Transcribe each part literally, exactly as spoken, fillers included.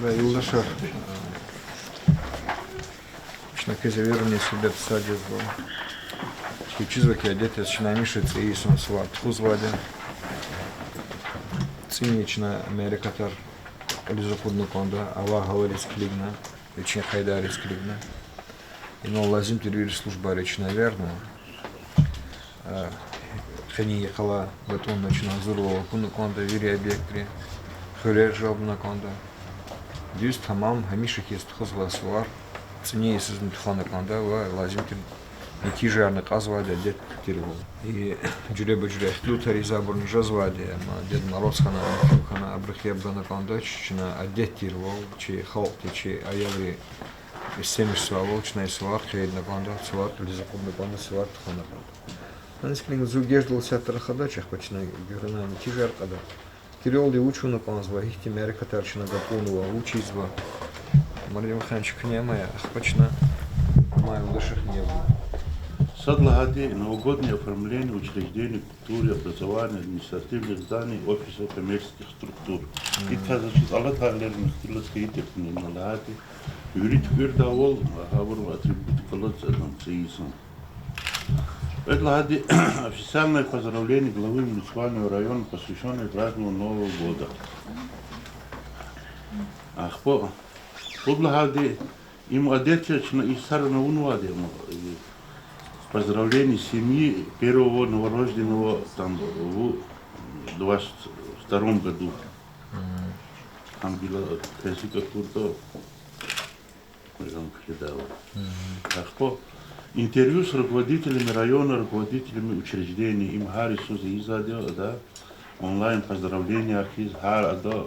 Ва юлдашар, чна квез эверни суьгьбет садзава. Чаз чизва хьи, адет яз чна гьамиша цӀийи йисан сувар тухузвайди я. ЦӀини чна мярекатар кьилиз акъудна кӀанда, авай гьалариз килигна, вичин къайдайриз килигна. Инал лазим тир вири службайри чна эвернава. Къенин йикъалай гатӀунна чна гьазурвал акуна кӀанда вири объектри, хуьрер жалбна кӀанда. Дуьз тамам гьамиша хьиз тухузвай сувар цӀини йисазни тухвана кӀанда ва лазим тир нетижаярни кьазвайди адет тирвал. И жуьреба-жуьре ихтилатар ийиз абурни жезвайди, амма Дед Мороз хьана, Михьил хьана, абурухъ яб гана кӀандач, чна адет тирвал, чи халкьди, чи аялри истемишзавайвал, чна и сувар хъийидна кӀанда, сувар кьилиз акъудна кӀанда, сувар тухвана кӀанда. Гьаниз килигна зун геждал исятда рахадач, ахпа чна гуьгъуьнай нетижаяр кьада. Тирвалди вуч авуна кӀанзава, гьихьтин мярекатар чна гатӀунва, вуч ийизва. Мурадин вахъ чна куьне амай, ахпа чна май юлдашрихъни яб гуда. Сад лагьайди новогоднее оформление учреждений культуры, образования, административных зданий, офисов, коммерческих структур. Икьван заз чиз алатай гъилерни ихтилат хьайитӀа, куьне ина лагьайди, вири туькӀуьрдайвал, гьабурун атрибутика лаз цӀедан цӀийи йисан. Кьвед лагьайди, официальное поздравление главы муниципального района, посвящённое празднованию Нового года. Ахпа, пуд лагьайди, им адет я чна и йисаран авунвайди, м, поздравление семьи первого новорожденного, там, в двадцать втором году. Гьам гила квез гьикӀ акуртӀа, Ахпа интервью с руководителями района, руководителями учреждений, им гьар йисуз ийизвайди я, да, онлайн поздравление хьиз, гьар ада,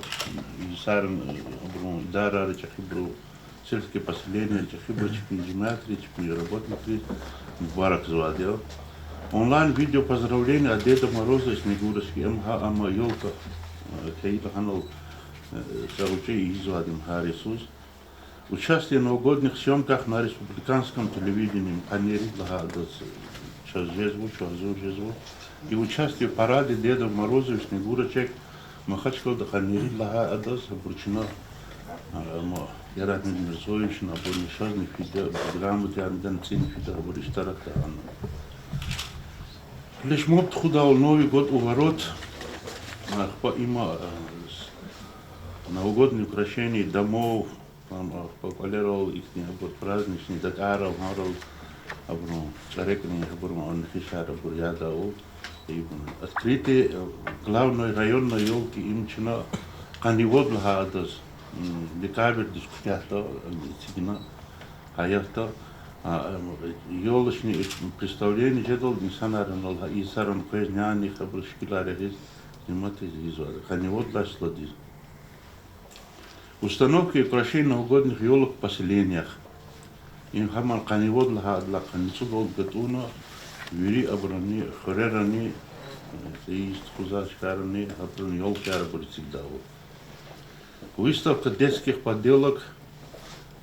и йисарин, абурун идарайри чӀехибуру, сельские поселенияри чӀехибуру, чпин жемятри, чпин работникриз мубаракзавайди я. Онлайн видео поздравление от Деда Мороза и Снегурочки, им гьа, амма ёлка, э, хьайила гьанал, э, са гъвечӀи ийизвайди я гьар йисуз. Участие в новогодних съёмках на республиканском телевидении, къанни ирид лагьай адаз чаз жезва, чаз гьазур жезва. И участие в параде Деда Мороза и Снегурочек Махачкъалада къанни ирид лагьай адаз, абур чна, а, ма, Ярагъ Мирзоевични абурни шазни фида, грамотаяр мидани цӀини фида, абур иштиракда гьана. Флешмоб тухудайвал Новый год у ворот, ахпа има, а, с-, новогодние украшения домов, там, а, ахпа кӀвалерал ихьтин абур праздничный дакӀаррал, гьарал, абурун чӀарекни, абурун анихишар абур ядайвал. Открытие, э, главной районной ёлки им чна къанни вад лагьай адаз, м, декабрдиз куьтягьда, эцигна, гьаятда, а, э, ёлочный представление жедалди инсанар анал, гьа, инсанрин къвез, нянихъ, абурун шикилар ягъиз, снимать ийиз ийизва, къанни вад лагьай числадиз. Установка и украшение новогодних ёлок в поселениях. Им гьаман къанни вад лагьай адалай къанни цӀуд лагьай гатӀунна, вири абурани, хуьрерани, э, ийиз тухузвай чкайрани, гьабурун ёлкаяр абур эцигдайвал. Выставка детских поделок,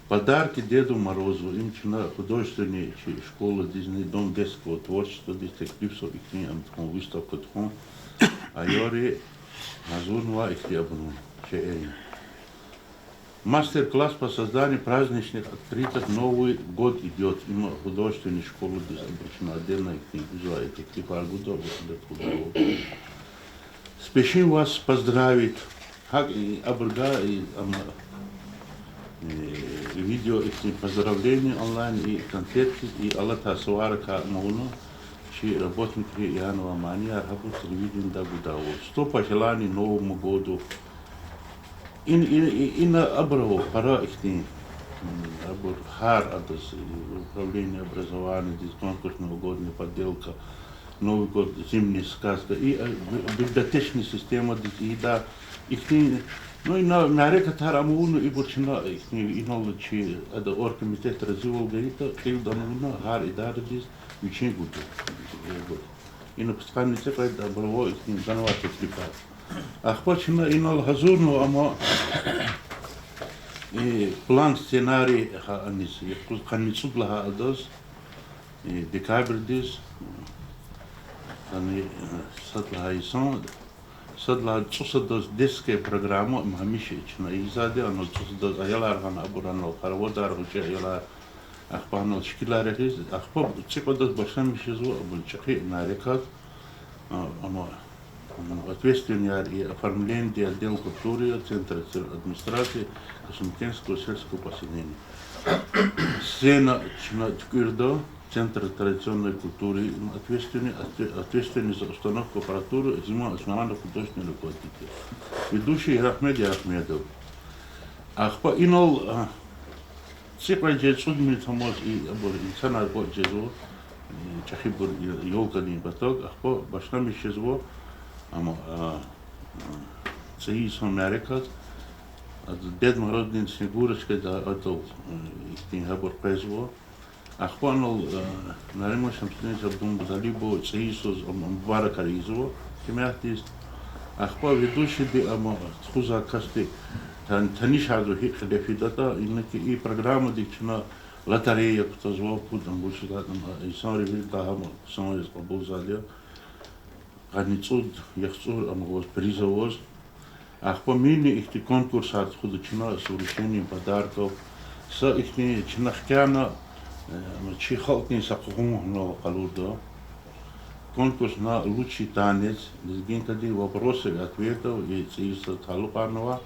подарки Деду Морозу. Им чна художественный чи школадизни Дом детского творчестводиз теклифзава ихьтин ам тухун, выставка тухун. Аялри гьазурнавай ихьтин абурун шейэрин. Мастер-класс по созданию праздничных открыток Новый год идёт. Има художественный школадиз абур чна отдельно ихьтин гузвай теклифар гуда, абур ада тухудайвал. Спешим вас поздравить. ГьакӀ и абурукай, и, ама, э, видео ихьтин поздравление онлайн, и конфетдиз, и алатай суварикай ама авуна, чи работникри янавай манияр гьабур телевиденида гудайвал. Сто пожеланий Новому году. Ин, ин, и, ина абур ава пара ихьтин, м, абур гьар адаз, и управление образованиедиз, конкурс новогодняя поделка, Новый год, зимняя сказка, и, э, би-, библиотечная системадиз ийида, ихьтин, ну, ина мярекатар ама авуна, ибур чна, ихьтин, инал чи, ада оргкомитет разивал гайитӀа, кьилди ама авуна гьар идарадиз вичин гуда. Ибур. Ина пудкъанни цӀикьвед абур ава ихьтин ганвай теклифар. Ахпа чна инал гьазурнава ама, и план, сценарий гьа аниз, юкъуз къанни цӀуд лагьай адаз, и декабрдиз, къанни, э, сад лагьай йисан, Сад лагьай цӀусадаз детская программа, ам гьамиша чна ийизвайди, анал цӀусадаз аялар гъана, абур анал къаравадар, гъвечӀи аялар, ахпа анал шикилар ягъиз, ахпа цӀикьведаз башламишзава абур чӀехи мярекат, а, ама, ама ответственныйяр и оформлениеди отдел культуры, центр администрации Космодемьянского сельского поселения. Сцена чна туькӀуьрда, Центр традиционной культуры, ответственный, отве-, ответственный за установку аппаратуры Зима Османова, художественный руководитель. Ведущий Ярагьмед Ярагьмедов. Ахпа инал, а, цӀикьвед жез цӀуд минут амаз и абур инсанар кӀватӀ жезва, и чӀехибур, и ёлкадин патав, ахпа башламишзава, ама, а, а, цӀийи йисан мярекат, а, Дед Мороз днём Снегурочка, да, адал, э, ихьтин гьабур къвезва. Ахпа анал, э, Нариман Шамсудинович Абдулмуталибов цӀийи йисуз ам-, мубаракар ийизва кимятдиз. Ахпа ведущийди ама тухузвай касди тан-, танишарзава гьикӀ кьиле фидатӀа, инки и программадик чна лотерея кутазва, пуд ам вучиз лагьайтӀа, а, инсанри виридалай гьам хъсан яз кьабулзавайди я. Къанни цӀуд яхцӀур ам аваз, приз аваз. Ахпа мини ихьтин конкурсар тухуда чна с вручением подарков. Са ихьтин чна хкяна, э, чи халкьдин са къугъун гьанал къалурда. Конкурс на лучший танец, лезгинкадин вопросов и ответов, и цӀийи йисуз талукьарнава.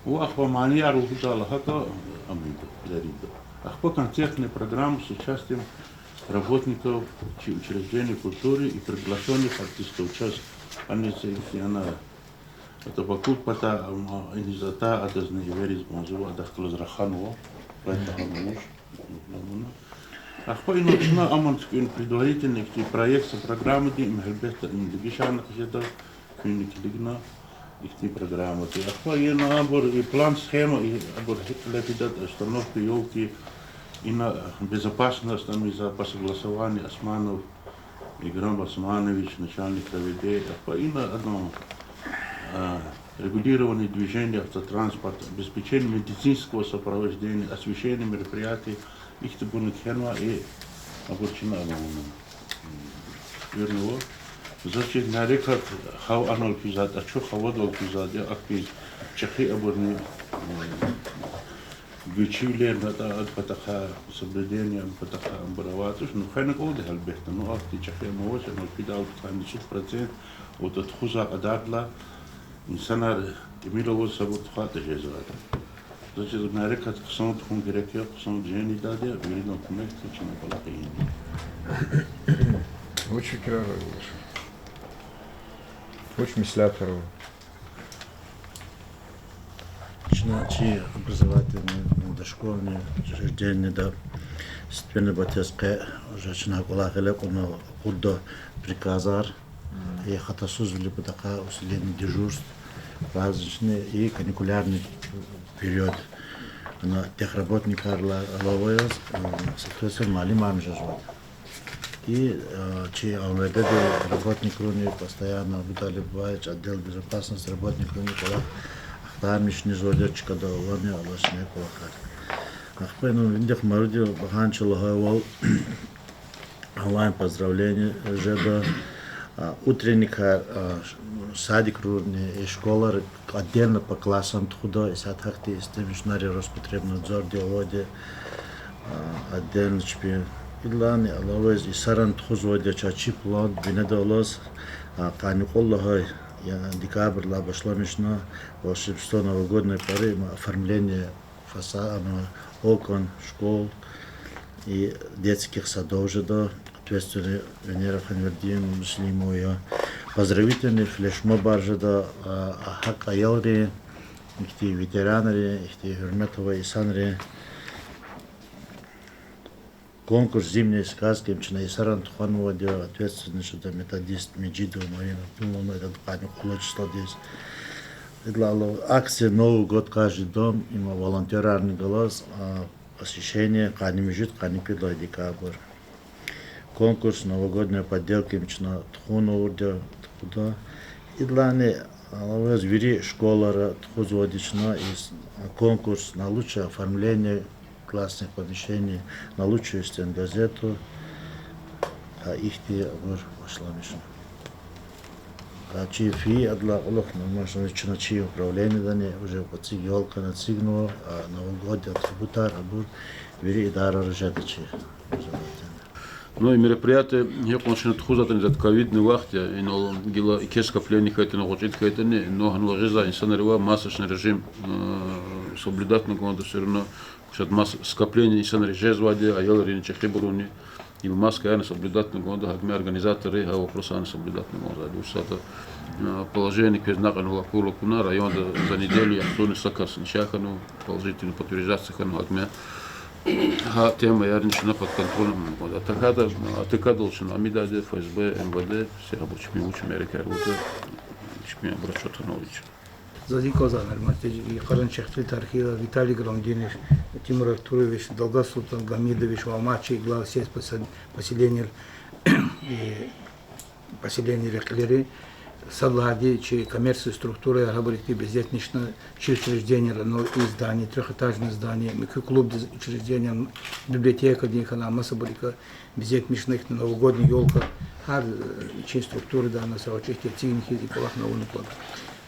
Ва ахпа манияр лугьудайла гьакӀа, ам ийида, лерида. Ахпа концертная программа с участием работников чи учреждений культуры и приглашённых артистов. Чаз аниз ихьтин ана, ата бакуд пата, ам, а, иниз атай адазни эвериз кӀанзава, адахъ галаз раханва, къведа гьамуш. Ахпа инал чна аман туькӀуьрна предварительно ихьтин проектса программадин, им гьелбетда им дегишарна хъжеда, куьнни килигна ихьтин программадин. Ахпа ина абур и план-схема, и абур гьикӀ кьиле фидатӀа, установка ёлки, ина безопасность, ам ийизвай по согласованию Османов Играм Османович, начальник КВД, ахпа ина адан, а, регулирование движения автотранспорта, обеспечение медицинского сопровождения, освещение мероприятий, ихьтинбурни кхьенва и абур чна амана. Верно. Заз чиз мярекат гьав анал физвайди, ачух гьавадал физвайди я, ахьтин чӀехи абурни, м, гуьрчивилерни атӀа, а патахъай соблюдение, а патахъай абур авайди туш, ну, хвена кӀвалда гьелбетда, ну, ахьтин чӀехи ам авач, ам фидайла пудкъанни цӀуд процент, отӀа тухузвай кьадардилай инсанар тӀимил аваз сабур тухвайтӀа жезвайди. Заз чиз мярекат хъсан тухун герек я, хъсан жен ийидайди я, виридан куьмекди чна кӀвалахиз ийин. Вуч фикирар ава, вуч меслятар ава? Чна чи образовательный, дошкольный учреждениеда сифтени-батез къе уже чна кӀвалах гъиле кьуна акъудда приказар, и хатасузвилин патахъай усиление дежурств, праздничный и каникулярный период. Ана техработникар ала-, алава яз, э, соответственно, муаллимарни жезвайди. И, э, чи МВД-дин работникрини постоянно гудалибвай, отдел безопасности работникрини кӀвалах ахтармишзавайди я чкадал, алани алачни кӀвалахар. Ахпа ина винидихъ Маруди багьанчи лагьайвал, онлайн поздравление жеда, а, утренникар, а, садикрини, и школайра отдельно по классам тухуда, исятда гьахьтин система чна Роспотребнадзорди авайди, а, отдельно чпи. Идалайни алава яз йисаран тухузвайди я чаз чи план бинедаллаз, а, къанни кьуд лагьай, я, декабрдилай башламишна, волшебство новогодной поры, ма, оформление фасада, окон школ и детских садов жеда, ответственный Венера Ханвердиевна Муслимова я. Поздравительный флешмобар жеда, а, гьакӀ аялрин, ихьтин ветеранрин, ихьтин гьуьрмет авай инсанрин. Конкурс «Зимние сказки» ам чна йисаран тухванвайди я, ответственный жеда методист Межидова Марина Абдулловна, идад къанни кьуд лагьай числадиз. Идалай алава акция «Новый год каждый дом», им волонтёрарни галаз, а, посвящение къанни муьжуьд, къанни кӀуьд лагьай декабрь. Конкурс «Новогодние поделки» им чна тухун авурди я, тухуда. Идалайни алава яз вири школайра тухузвайди чна и конкурс на лучшее оформление классных помещений, на лучшую стенгазету, гьа ихьтин абур башламишна. А чи фейи адалай кьулухъ, ну, можно, чна чи управлениедани уже кьве цӀи ёлкаяр эцигнава, а, новогодний атрибутар, абур вири идарайра жеда чи. Ну, и мероприятие гьикьван чна тухузватӀани, зат ковидный вахт я, инал гила еке скопление хьайитӀани, гъвечӀиди хьайитӀани, ну, гьанал гъизва инсанрив масочный режим, э, соблюдатьна кӀанда всё равно. Шад мас-, скопление инсанриз жезвайди, аялрини, чӀехибуруни. Им маскаяр соблюдатьна кӀанда, гьакӀ ма организаторри гьа вопросарни соблюдатьна кӀанзавайди. Вуч сада, э, положение квез накьанвал акурла кьуна, районда за неделю яхцӀурни са кас нича хьанва, положительный подтверждаться хьанва, гьакӀ ма гьа темаярни чна под контролем кӀанда. ТахьайтӀа, э, АТК-дал чна амидайди, ФСБ, МВД, все гьабур чпин вуч мярекат авуртӀа, чпин абур отчёт гьанал ийида. Заз и кӀанзавайди, Нариман Сергеевич, йикъаран чехтир тархи я, Виталий Громдинович, Тимур Артурович, Далгат Султангьамидович ва мад чи главы сельских посо-, поселений, и поселенийрин кьилери, сад лагьайди чи коммерческий структураяр, гьабур ихьтин безетностьна, чи учреждениейрани, и здание, трёхэтажное здание, муькуь клубдин учреждение, библиотекадин хьана, масабурукай безетностьна, ихьтин новогодний ёлка, гьар, э, чи структурадани са гъвечӀи ихьтин эцигна хьиз и кӀвалахни авуна кӀанда.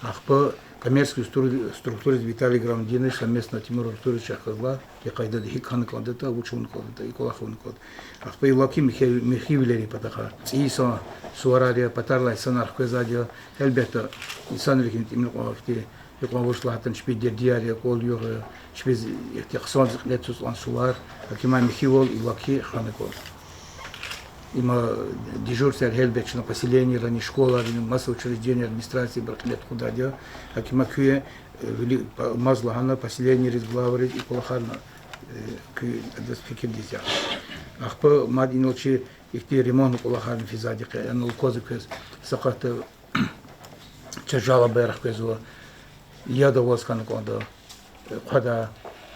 Ахпа коммерческий стру-, структурадиз Виталий Громдинович совместно Тимур Артурович чахъ галаз, и къайдада гьикӀ хьана кӀандатӀа, вуч авуна кӀандатӀа, и кӀвалах авуна кӀанда. Ахпа иллаки михьи-, михьивилерин патахъай, цӀийи йисан суварар я, патарилай инсанар хквезвайди я, гьелбетда, инсанрихъ тӀимил кьван вахтунда, гьикьван вуч лагьайтӀани чпин дердияр я, кӀвал-югъ я, чпиз ихьтин хъсандиз кьиле тузвай сувар, гьакӀ ма михьивал иллаки хьана кӀанда. Има дежурствояр гьелбетда чна поселенийрани, школайрани, маса учреждениер, администрациябур кьиле тухудайди я, гьакӀ ма куьне, э, вили, мад лагьана поселенийриз, главайриз и кӀвалахарна, э, куь адаз фикирдиз яхъ. Ахпа мад инал чи ихьтин ремонтный кӀвалахарни физвайди я, къе анал кваз квез са къатда чаз жалобаяр хквезва, яд аваз хьана кӀанда, э, хъвадай,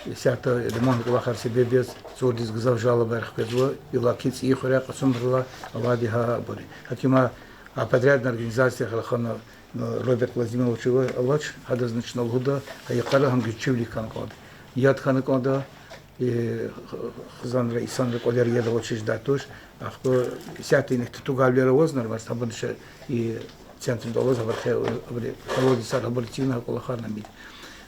исятда ремонтный кӀвалахар себеб яз цӀурдаз гзаф жалобаяр хквезва, иллаки ЦӀийи хуьряй, Кьасумхуьрелай авайди я гьабур. ГьакӀ ма а подрядный организация рахана, ну, Роберт Владимирович ава, авач, гьадазни чна лугьуда, гьа йикъара гьам гуьзчив вилик хьана кӀанда. Яд хьана кӀанда, э, хизанра, инсанра кӀвалера яд авачиз жедай туш. Ахпа исятда инихъ татугайвилер авазни, Нариман, гьабурни ша и центрда аваз, гьабурухъ, абуру колодецар, гьабур эцигна, гьа кӀвалахарни амида.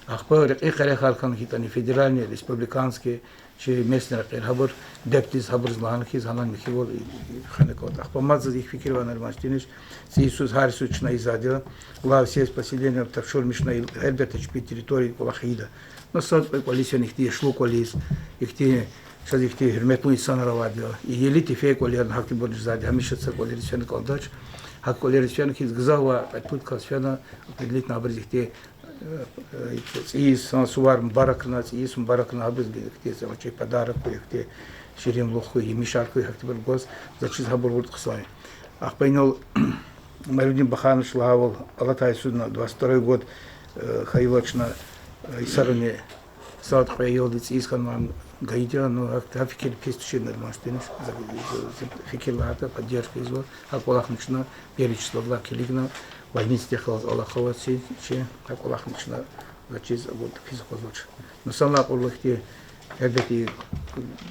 Ахпа рекьин къерехар хьана хьайитӀани, федеральный, республиканский, чи местный рекьер, гьабур, дебтиз гьабуруз лагьана хьиз, гьанани михьивал хвена кӀанда. Ахпа мад заз икӀ фикир авай, Нариман Сергеевич, цӀийи йисуз, гьар йисуз чна ийизвайди я, главы сельских поселений тапшурмишна, гьелбетда, чпин территориядин кӀвалах ийида. Ну, сад-кьве кӀвализ фена, ихьтин яшлу кӀвализ, ихьтин, чаз ихьтин гьуьрметлу инсанар авайди я, и елит-ефей кӀвалерни, гьахьтинбурни ийизвайди, гьамиша са кӀвалериз фена кӀандачни, гьа кӀвалериз фена хьиз гзаф ва кьетӀуд кас фена, определительно абуруз ихьтин, э, э, цӀийи йисан сувар мубаракна, цӀийи йис мубаракна, абуруз ихьтин са гъвечӀи подарок хьуй, ихьтин ширинлух хьуй, емишар хьуй, гьахьтинбур гваз, заз чиз гьабур авуртӀа хъсан я. Ахпа инал Майрудин Бахановича лагьайвал, алатай йисуз, двадцать второй год, э, хьайила чна, э, йисарани сад-кьве аялди цӀийиз хьанвай гайиди я, ну, гьа, гьа фикир пис туширна, Нариман Сергеевич, за, за, за фикир лагьайтӀа, поддержка ийизва, гьа кӀвалахни чна первый числодилай килигна, больницадихъ галаз алакъа аваз чи, чи, гьа кӀвалахни чна, заз чиз, абур пис аквазвач. Ну, санлай кьурла ихьтин, гьелбетда,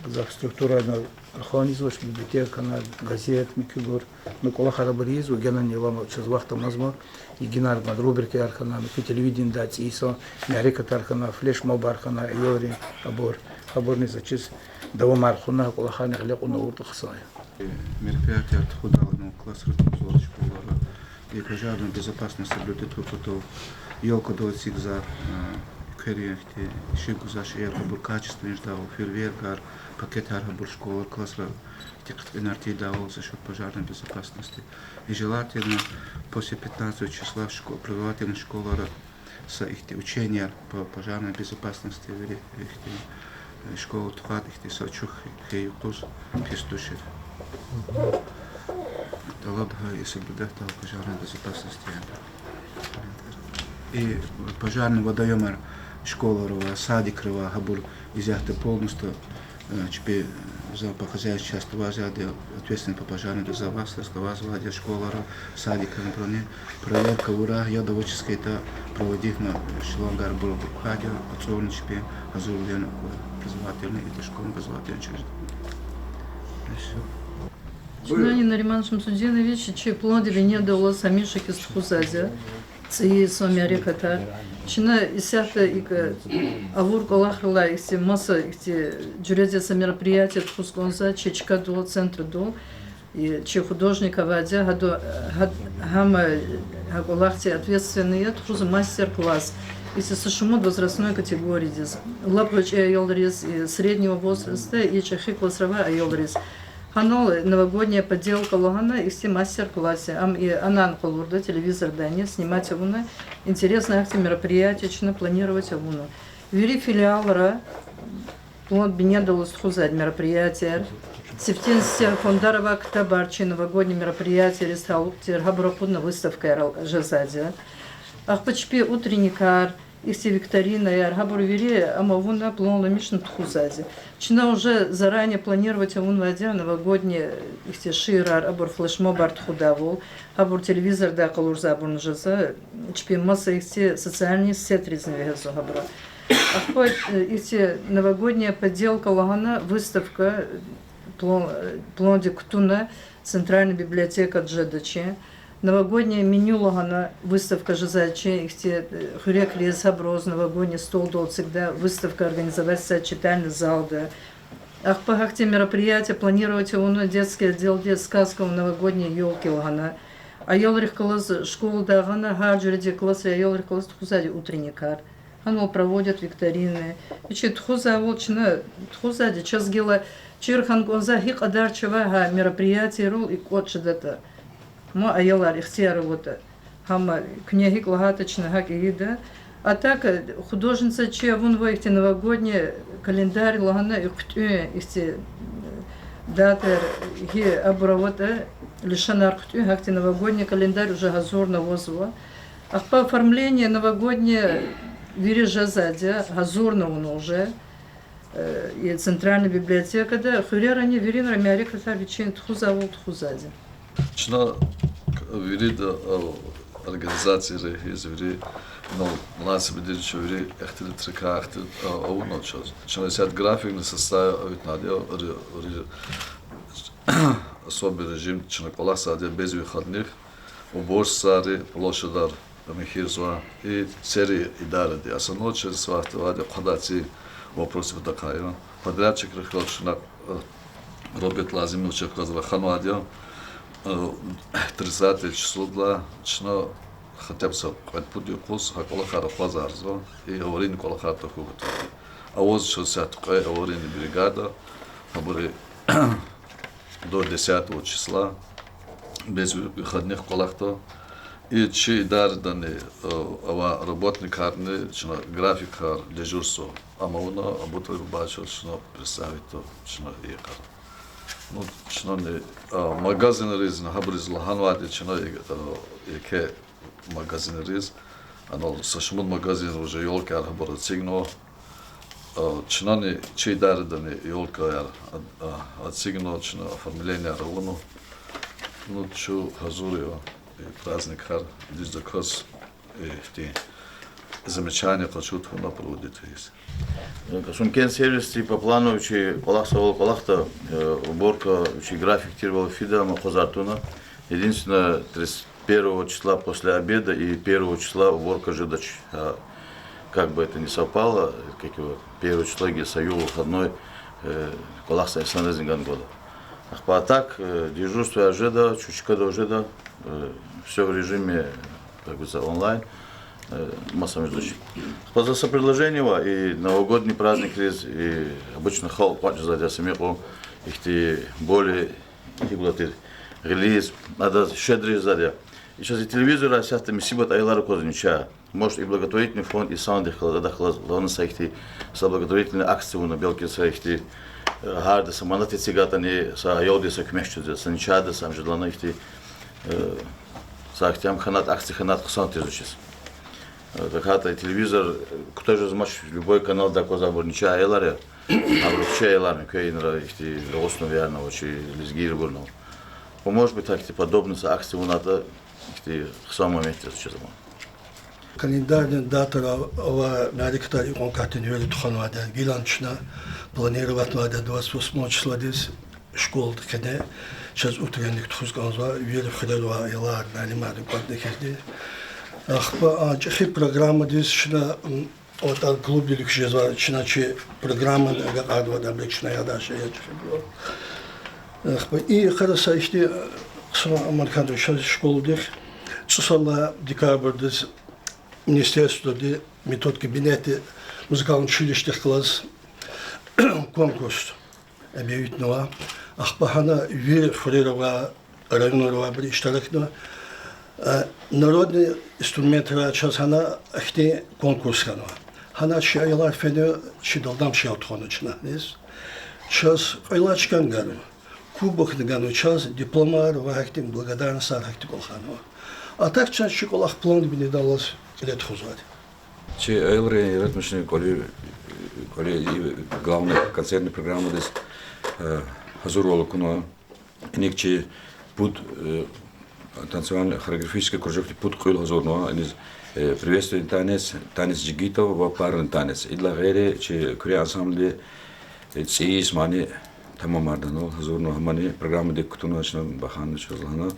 гзаф структурани рахун ийизвач, библиотека хьана, газет, муькуьбур, ну, кӀвалахар абур ийизва, генани алама чаз вахт амазма, и генани рубрикаяр хьана, муькуь телевидениедай цӀийи йисан мярекатар хьана, флешмобар хьана, аялрин абур, абурни заз чиз давамар хъувуна, кӀвалахарни гъиле кьуна авуртӀа хъсан я. Мероприятияр тухудайла, ну, классра тухузвай школара и пожарная безопасность соблюдать авур патал, ёлкадал эцигзавай, э, квери ихьтин шикӀ гузвай шейэр, гьабур качественный жедайвал, фейерверкар, пакетар, гьабур школара, классра ихьтин хъиткьинар тийидайвал за счёт пожарной безопасности. И желательно после пятнадцатого числа в шко-, образовательный школара са ихьтин ученияр по пожарной безопасности вири ихьтин, э, школа тухвайди ихьтин са ачух хьайи юкъуз пис тушир. ТӀалаб гьа и соблюдать авай пожарной безопасности я. И пожарный водоёмар школара ва садикра ва гьабур исятда полностью, э, чпи, э, за по хозяйственной части ваз яди, ответственный по пожарной безопасности ваз вади школара, садикра, например, проверка авурай, яд авачиз хьайитӀа, проводитьна шлангар абур квайди я, ацӀурни чпи гьазурвилин, образовательный и дошкольный образовательный учреждение. И всё. Чнани, Нариман Шамсудинович, чи планди бинедаллаз гьамиша хьиз тухузвайди я цӀийи йисан мярекатар. Чна исятда икӀ авур кӀвалахрилай ихьтин маса ихьтин жуьредин са мероприятие тухуз кӀанзава чи чкадал, центрдал. И чи художник авайди я, гьада, гьад-, гьам, гьа кӀвалахдин ответственный я, тухузва мастер-класс. Ихьтин са шумуд возрастной категориядиз. Лап гъвечӀи аялриз, и среднего возраста, и чӀехи классра авай аялриз. Гьанал новогодняя поделка лагьана ихьтин мастер-класс я. Ам и анан къалурда, телевизордани снимать авуна, интересный гьахьтин мероприятие чна планировать авуна. Вири филиалра план бинедаллаз тухузвайди мероприятияр. Сифтени-сифте фондарай ктабар чи новогодний мероприятийриз талукь тир, гьабур акъудна выставкаяр жезвайди я. Ахпа чпи утренникар, ихьтин викторинаяр, гьабур вири ам авуна планламишна тухузвайди я. Чна уже заранее планировать авунвайди я новогодний ихьтин шиирар, абур флешмобар тухудайвал, гьабур телевизордай къалурзавайбурни жезва, чпин маса ихьтин социальный сетризни вегьезва гьабуру. Ахпа, э, ихьтин новогодняя поделка лагьана выставка, э, план-, э, пландик кутуна центральный библиотекада жеда чи. Новогоднее меню лагьана выставка жезва чи, ихьтин, э, хуьрекриз, гьабуруз новогодний столдал эцигда выставка организовать ийизва читальный залда. Ахпа гьахьтин мероприятие планировать авуна детский отделди сказка о новогодней ёлке лагьана. Аялрихъ галаз школадай гъана, гьар жуьредин классрин аялрихъ галаз тухузвайди я утренникар. Гьанал проводят викторины. Вичи тухузвайвал чна тухузвайди, чаз гила чир хьана кӀанзава гьи кьадар чавай гьа мероприятиейрал икӀ кӀватӀ жедатӀа. Ма аялар ихтияр аватӀа. Гьам куьне гьикӀ лагьайтӀа чна гьакӀ ийида. А так, художница чи авунва ихьтин новогодний календарь лагьана, и хъуьтӀуьн ихьтин датаяр, гьи абур аватӀа, лишанар хъуьтӀуьн, гьахьтин новогодний календарь уже гьазурна авазва. Ахпа оформление новогоднее вири жезвайди я, гьазурна авуна уже. Э, и центральный библиотекада хуьрерани виринра мярекатар вичин тухузвайвал тухузвайди я. Чна вирида, а, организацияри хьиз вири, ну, мунасибатдин чна вири ихтилатрикай ихтилат, а, авуна чаз. Чна исятда графикни составить авунвайди я, ри-, ри-, особый режим чна кӀвалахзавайди я без выходных, уборщицари площадьар михьирзава, и цери идаради. Основной чаз саватда авайди я хъвадай ци вопросрин патахъай я. Подрядчикрихъ галаз чна, э, Роберт Лазимовичахъ галаз раханвайди я, э, тридцатое числодилай чна хотя бы са кьвед-пуд юкъуз гьа кӀвалахар акъвазарзава, и аварийный кӀвалахар тахьун патал. Аваз чаз исятда кьве аварийный бригада, гьабур до десятого числа без выходных кӀвалахда. И чи идарадани, э, авай работникарни чна графикар, дежурство ам авуна, Абуталиб Бабаевичаз чна представить авуна чна и йикъара. Ну, чнани, а, магазинризни, гьабуриз лагьанвайди я чна, э, еке магазинриз, анал са шумуд магазинра уже ёлкаяр гьабур эцигнава. А, чнани, чи идарадани ёлкаяр, а, а, эцигнава, чна оформленияяр авуна. Ну, чун гьазур я и праздникар, дуьздаказ, э, ихьтин замечание къачуз туна проводить ийиз. Шумкент сервисди по плану вичи кӀвалахзавайвал кӀвалахда, э, уборка вичи график тирвал фида, ам акъвазарна туна. Единственное, тридцать первого числа после обеда и первого числа уборка жедач. А, как бы это ни совпало, как его, первого числа гила са югъ выходной, э, кӀвалахзавай инсанризни гана гвада. Ахпа так, э, дежурствояр жеда, чушкада жеда, э, всё в режиме, как говорится, онлайн, э, маса между. Ахпа за са предложение ава, и новогодний праздникриз, и обычно халкь кӀватӀ жезвайди я са мукьва, ихьтин более гьикӀ лагьайтӀа гъилиз, адаз щедрый жезвайди я. И чаз и телевизорра исятда мусибат аялар аквазва нича. Может, и благотворительный фонд, и сандихъ галаз, адахъ галаз лагьана са ихьтин, са благотворительный акция авуна, белки са ихьтин, э, гьарда са манат эцигайтӀани, са аялдиз са куьмек жезвайди, са ничади са ам жедалана ихьтин, э, са ихьтин ам хьанайтӀа, акция хьанайтӀа хъсан тийизвачиз. Э, тахьайтӀа телевизор, э, кутаз жезмач, любой каналда аквазвайбур нича аялар я, абуру чи аяларни, квез инра ихьтин дагъустанвиярни ава, чи лезгийрибурни ава. Может быть, так, ихьтин подобный са акция авунайтӀа, ихьтин хъсан момент яз чизва. Календарный датара авай мярекатар икьван катин вири тухванвайди я, гилан чна планироватьнавайди я двадцать восьмого числадиз. Школдин къене чаз утренник тухуз кӀанзава, вири хуьрера авай аялар, муаллимар кӀватӀна хьизди. Ахпа а чӀехи программадиз чна, м, АтӀар клубвилик жезва, чна чи программани агакьарнавайди, абурук чна ядай шейэр чӀехибурал. Ахпа и йикъара са ихьтин, э, хъсан амал хьанва чаз школадихъ. ЦӀусад лагьай декабрдиз министерстводи, метод кабинетди музыкальный училищедихъ галаз конкурс объявитьнава. Ахпа гьана вири хуьрера авай, районра авайбур иштиракна, э, народный инструментра чаз гьана ихьтин конкурс хьанва. Гьана чи аялар фена, чи далдам шел тухвана чна гьаниз. Чаз кьвед лагьай чкани ганва, кубокни ганва, чаз дипломар ва гьахьтин благодарностар гьахьтин кӀвалахар хьанва. А так чна чи кӀвалах план бинедаллаз кьиле тухузвайди. Чи аялрин яратмишунин кӀвали, кӀвали и главный концертный программадиз, э, гьазурвал акунва. Иник чи пуд, э, танцевальный хореографический кружокди пуд кьуьл гьазурнава. Иниз, э, приветственный танец, танец джигитов ва парный танец. Идалай гъейри чи куьрен ансамблди, э, цӀийи йис мани тамамарнавал гьазурнава, гьамани программадик кутуна чна, баханна чаз лагьана.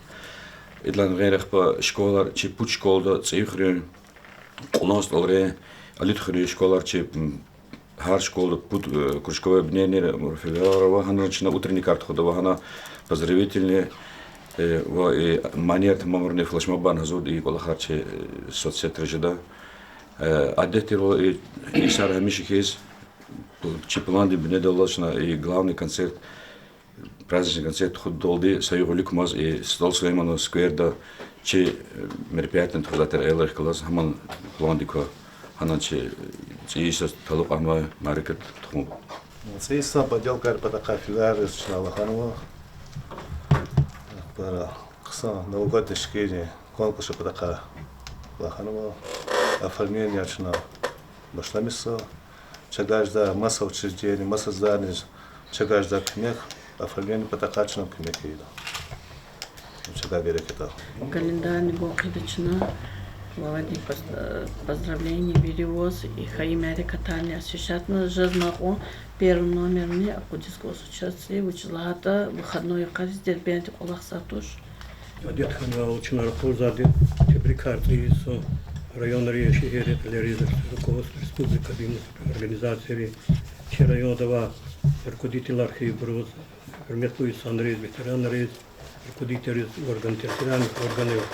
Идалай гъейри ахпа школар, чи пуд школада, ЦӀийи хуьруьн, Кьулан СтӀалрин, Алид хуьруьн школар чи, м, гьар школада пуд, э, кружковой объединениера, м, филиалар ава, гьана чна утренникар тухуда ва гьана поздравительный, э, ва, э, манияр тамамарунин флешмобар гьазурда, и кӀвалахар чи, э, соцсетра жеда. Э, адет тирвал, э, и йисара гьамиша хьиз, чи пландин бинедаллаз чна и главный концерт, праздничный концерт тухудалди са югъ виликамаз и СтӀал Сулейманан скверда чи, э, мероприятиени тухузвай тир аялрихъ галаз, гьаман пландик ква, гьана чи, э, цӀийи йисаз талукьарнавай мярекат тухун. ЦӀийи йисан поделкайрин патахъай филиалриз чна лагьанва, пара хъсан новогодний шикилни конкурсрин патахъай лагьанва, оформление чна башламишзава. Чавай жедай маса учреждение, маса зданиейриз чавай жедай куьмек, оформление патахъай чна куьмек ийида. Чавай герек ятӀа. Календарни гун хъийида чна, ва авайди поз-, э, поздравление вири ваз, и хайи мярекатарни освещатьна, жезмай кьван первый номерни акъудиз кӀанзава чаз цӀи, вучиз лагьайтӀа выходной йикъариз Дербентдиз кӀвалахзавайди туш. Адет хьанвайвал чна ракъурзавайди тебрикар цӀийи йисан районрин, шегьеррин кьилериз, руководство республикадин организацийриз, чи районда авай руководительар хьайибуруз, гьуьрметлу инсанриз, ветеранриз, руководительриз орган, территориальных органов,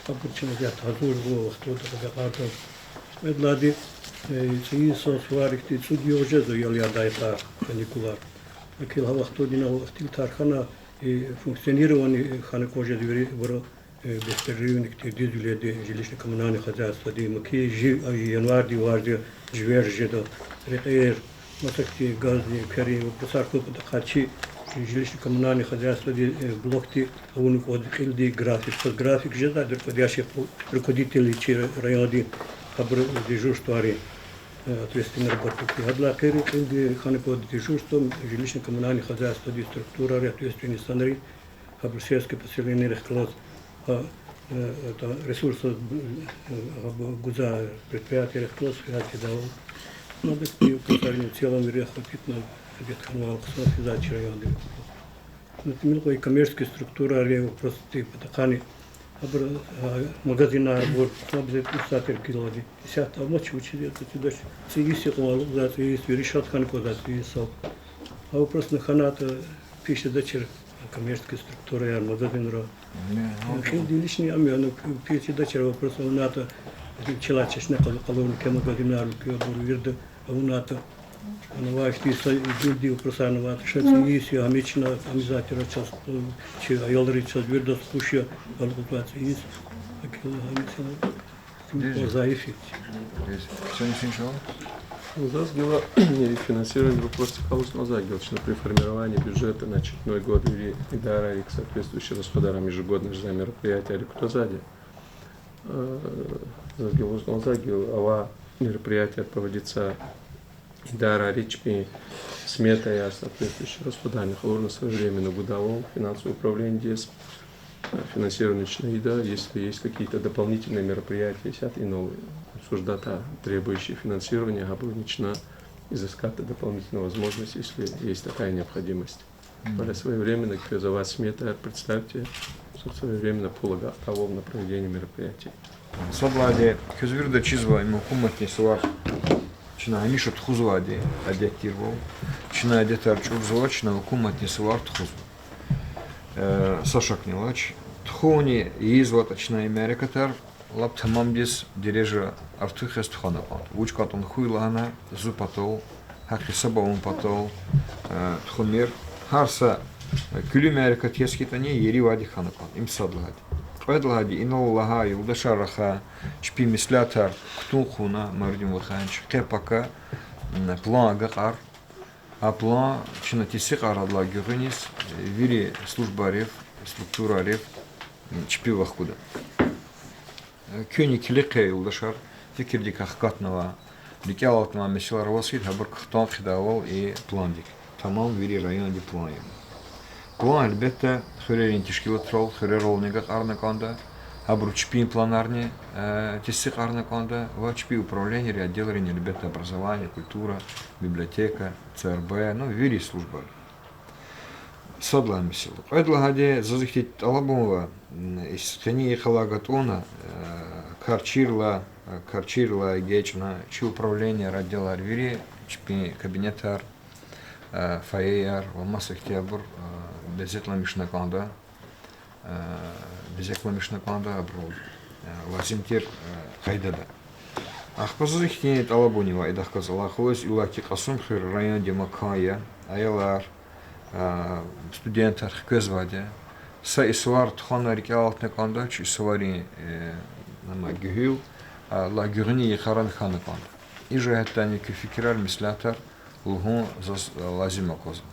абур чна исятда гьазурзава, вахтунда агакьарда. Кьвед лагьайди, э, цӀийи йисан суварик цӀуд югъ жезва ял ядай йикъа каникулар. Акил гьа вахтунда инал ихтилатар хьана, э, функционирование хьана кӀан жеда вири, вири, э, беспрерывник тир дуьзвилелди жилищно-коммунальное хозяйстводи, муькуь жи-, э, январдин варз жи-, живер жеда, рекьер, масакӀа газни, квери, вопросар хьун патахъай чи жилищно-коммунальное хозяйстводин, э, блокди авуна кӀанда кьилди график. График жезвайди руководящий, руководитель чи райондин, гьабуру дежурствайрин, э, ответственный работник. Гьадалай гъейри кьилди хьана кӀанда дежурство жилищно-коммунальное хозяйстводин структурайрин ответственный инсанри, гьабуру сельский поселенийрихъ галаз, а, э, это, ресурсар, э, гьабур гузвай предприятийрихъ галаз связь ийидайвал. Ну, так и вопросарни в целом вири охватить авуна, адет хьанвайвал, хъсан физвай чи районда. Ну, тӀимил кьван коммерческий структурайрин вопросдин патахъайни, гьабур, а, магазинар, абур, обязательно са теркилди. Исятда амач, вучиз ятӀа чидач. ЦӀийи йис я кьван алукӀзавай, цӀийи йис вири шад хьана кӀанзавай цӀийи йисал. А вопросни хьанайтӀа, пис жедачир коммерческий структураяр, магазинар. Кьилди лишний ам я, ну, пис жедачир, вопрос авунайтӀа, чилай чешне къал-, къалурна куь магазинар, куь абур вирида авунайтӀа. Ана вахтунда са гуьлдин вопросарни авайтӀа, ша цӀийи йис я, гьам чна, гьам затира чаз, чи аялри чаз виридаз хуш я, алукӀзавай цӀийи йис. Акила гьам чна, заиф я. Заз гила и финансирование вопросдихъ галаз, ну, заз гила чна при формировании бюджета на очередной год вири идарайрик соответствующий расходар ам ежегодно жезвай мероприятиярик кутазвайди. Э, заз гила лугьуз кӀанзавайди, авай мероприятияр проводиться идарайрин чпин сметаяр, соответствующий расходарни къалурна своевременно гудайвал финансовый управлениедиз, э, финансирование чна ийида, если есть какие-то дополнительные мероприятия, исятда инал обсуждать, требующие финансирования, гьабурни чна изыскать дополнительную возможность, если есть такая необходимость. Вале своевременно квез авай сметаяр, представьте, что своевременно пул агакьдайвал на проведение мероприятий. Сад лагьайди, квез виридаз чизва, им гьукуматдин сувар чна гьамиша тухузвайди адет тирвал. Чна адетар чӀурзава, чна гьукуматдин сувар тухузва. Э, са шакни авач. Тухуни ийизватӀа чна и мярекатар, лап тамамдиз дережа артух яз тухвана кӀанда. Вуч кӀантӀани хьуй лагьана, зун патал, гьакӀ гьисаб авун патал, э, тухумир. Гьар са, э, куьлуь мярекат яз хьайитӀани, еривайди хьана кӀанда. Им сад лагьайди. Кьвед лагьайди, инал лагьай юлдашар рахай чпин меслятар кутун хъувуна, Мавридин Ваханыч, къе-пака, м, план агакьар, а план чна тестикьарайдалай гуьгъуьниз, э, вири службайрив, структурайрив, м, чпив вахкуда. Э, куьнни килиг хъия, юлдашар, фикирдикай хкатнавай, рикӀел алатнавай месэлаяр аваз хьайитӀа, гьабур кахтан хъийидайвал и пландик. Тамам вири райондин план я. План, гьелбетда, хуьрерин тешкилатрал, хуьрерални агакьарна кӀанда, гьабуру чпин планарни, э, тестикьарна кӀанда ва чпин управленийрин, отделрин, гьелбетда, образование, культура, библиотека, ЦРБ, ну, вири службайрин. Сад лагьай месэла. Кьвед лагьайди, заз ихьтин тӀалабун ава, м, и къенин йикъалай гатӀунна, э, кар чирла, э, кар чирла эгечӀна, чи управленияр, отделар вири, чпин кабинетар, э, фойеяр ва маса ихьтинбур, э, безетламишна кӀанда, э, безетламишна кӀанда абурал, э, лазим тир, э, къайдада. Ахпа заз ихьтин тӀалабуни ава, идахъ галаз алакъалуз, иллаки Кьасумхуьр райондин макан я, аялар, э, студентар хквезвайди я. Са и сувар тухвана рикӀел алатна кӀандач, и суварин, э, ама гуьгьуьл, а, ла гуьгъуьниз йикъаран хьана кӀанда. И жигьетдани куь фикирар, меслятар лугьун заз, э, лазим аквазва.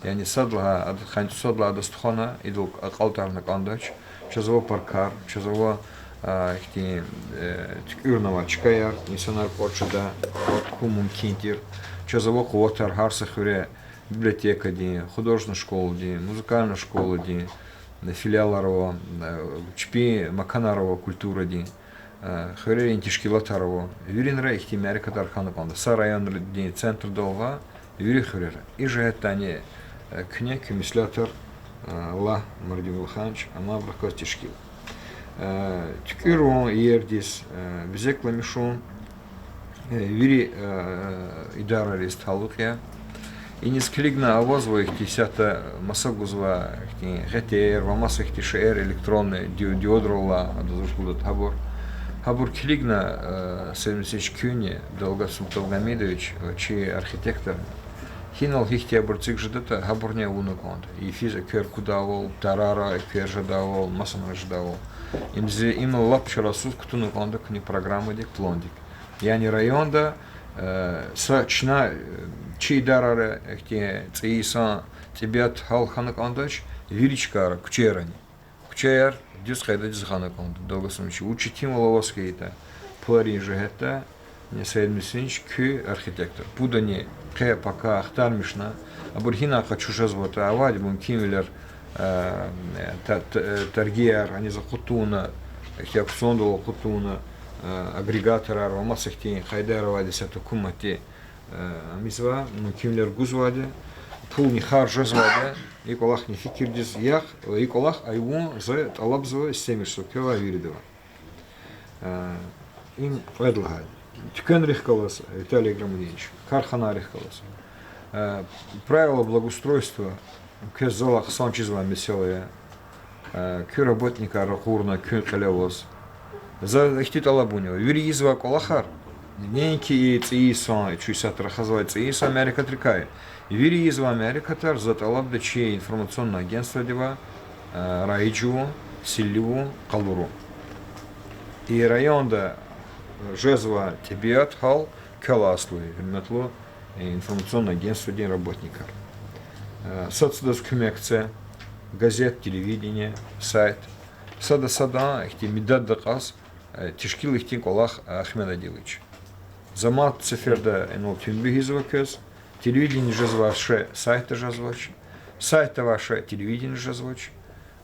Яни сад лагьай, ад-, къанни цӀусад лагьай адаз тухвана, идал акьалтӀарна кӀандач, чаз ава паркар, чаз ава, а, ихьтин, э, туькӀуьрнавай чкаяр, инсанар кӀватӀ жедай, кӀватӀ хьун мумкин тир, чаз ава къуватар гьар са хуьре, библиотекадин, художественный школадин, музыкальный школадин, э, филиалар ава, э, чпин маканар ава культурадин, э, хуьрерин тешкилатар ава. Виринра ихьтин мярекатар хьана кӀанда. Са райондин центрдал ва вири хуьрера. И жигьетдани, э, куьне куь меслятар, э, лагь, Мавридин Ваханыч, амайбурухъ галаз тешкил. Э, туькӀуьрун иердиз, э, безекламишун, э, вири, э, идарариз талукь я. Иниз килигна авазва ихьтин исятда маса гузвай ихьтин гъетер ва маса ихьтин шейэр электронный ди-, диодраллай, адаз вуч лугьудатӀа гьабур. Гьабур килигна, э, Саид Мусиевич, куьнни, Далгат Султангьамидович, э, чи архитектор, гьинал гьихьтинбур эциг жедатӀа, гьабурни авуна кӀанда. Йифиз эквер кудайвал, тарара эквер жедайвал, масанра жедайвал. Им зи, им лап чарасуз кутуна кӀанда куьне программадик, пландик. Яни районда, э, са чна, э, чи идарайра ихьтин цӀийи йисан тӀебиат гьал хьана кӀандач, вири чкайра, куьчейрани. Куьчеяр дуьз къайдадиз хьана кӀанда, Далгат Султангьамидович. Вуч итимвал аваз хьайитӀа, пуларин жигьетда, Саид Мусиевич, куь архитектор. Пудани къе-пака ахтармишна, абур гьинай къачу жезватӀа, авайди мумкинвилер, э, та-, та-, э, торгияр, аниз акъуд тавуна, ихьтин аукциондал акъуд тавуна, э, агрегаторар ва маса ихьтин къайдаяр авайди исятда гьукуматди, э, амизва, мумкинвилер гузвайди, пулни харж жезвайди, и кӀвалахни фикирдиз яхъ, и кӀвалах авун за тӀалабзава, истемишзава квевай виридавай. Э, им кьвед лагьай. Туьквенрихъ галаз, Виталий Играмудинович, карханайрихъ галаз. Э, правила благоустройства, квез залай хъсан чизвай месэла я. Э, куь работникар ракъурна куьн кьиле аваз. За ихьтин тӀалабуни ава. Вири ийизвай кӀвалахар, неинки и цӀийи йисан, чун исятда рахазвай цӀийи йисан мярекатрикай, вири ийизвай мярекатар за тӀалабда чи информационный агентстводивай, э, раиж авун, силив авун, къалурун. И районда жезвай тӀебиат гьал квелай аслу я, гьуьрметлу, э, информационный агентстводин работникар. Э, сад садаз куьмек це, газет, телевидение, сайт. Сада садан ихьтин медаддаказ, э, тешкил ихьтин кӀвалах, э, ахмедадилич. За мад сеферда инал туьнбуь ийизва квез, телевидение жезвай шей сайтда жезвач, сайтда авай шей телевидение жезвач.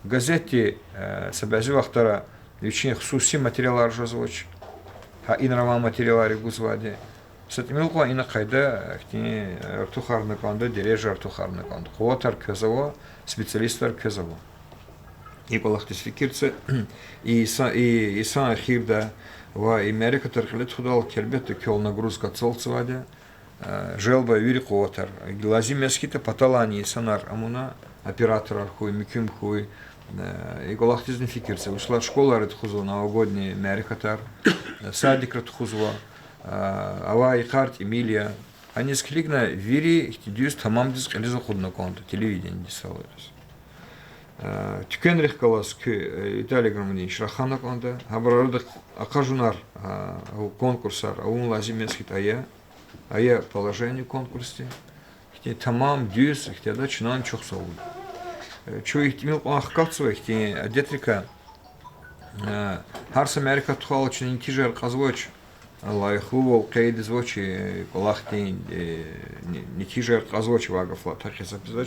Газетди, э, са бязи вахтара вичин хсуси материалар жезвач, гьа инра авай материалар гузвайди. Са тӀимил кьван ина къайда, ихьтин артухарна кӀанда, дережа артухарна кӀанда. Къуватар квез ава, специалистар квез ава. И кӀвалахдиз фикир це, и са-, и, и сан эхирда ва и мярекатар кьиле тухудайла, гьелбетда, квел нагрузка цалцвайди я, э, желб ая вири къуватар. Лазим яз хьайитӀа, паталайни инсанар амуна, операторар хьуй, муькуьм хьуй, э, и кӀвалахдизни фикир це. Вучиз лагьайтӀа школайра тухузва новогодний мярекатар, э, садикра тухузва, э, авай йикъар тӀимил я. Аниз килигна вири ихьтин дуьз тамамдиз кьилиз акъудна кӀанда телевидениедиз салай яз. Э, туьквенрихъ галаз куь, э, Виталий Громадинович, рахана кӀанда, гьабур арада акъажунар, э, конкурсар авун лазим яз хьайитӀа ая, ая положение конкурсдин. Ихьтин тамам дуьз, ихьтин ада чна чухсагъул. Э, чун ихьтин тӀимил кьван хкатзава, ихьтин адетрикай, э, гьар са мярекат тухвайла чна нетижаяр кьазвач, лайихлувал къейдзавач, э, кӀвалахдин, э, не-, нетижаяр кьазвач, ва гаф лагьайтӀа, гьакъикъатда,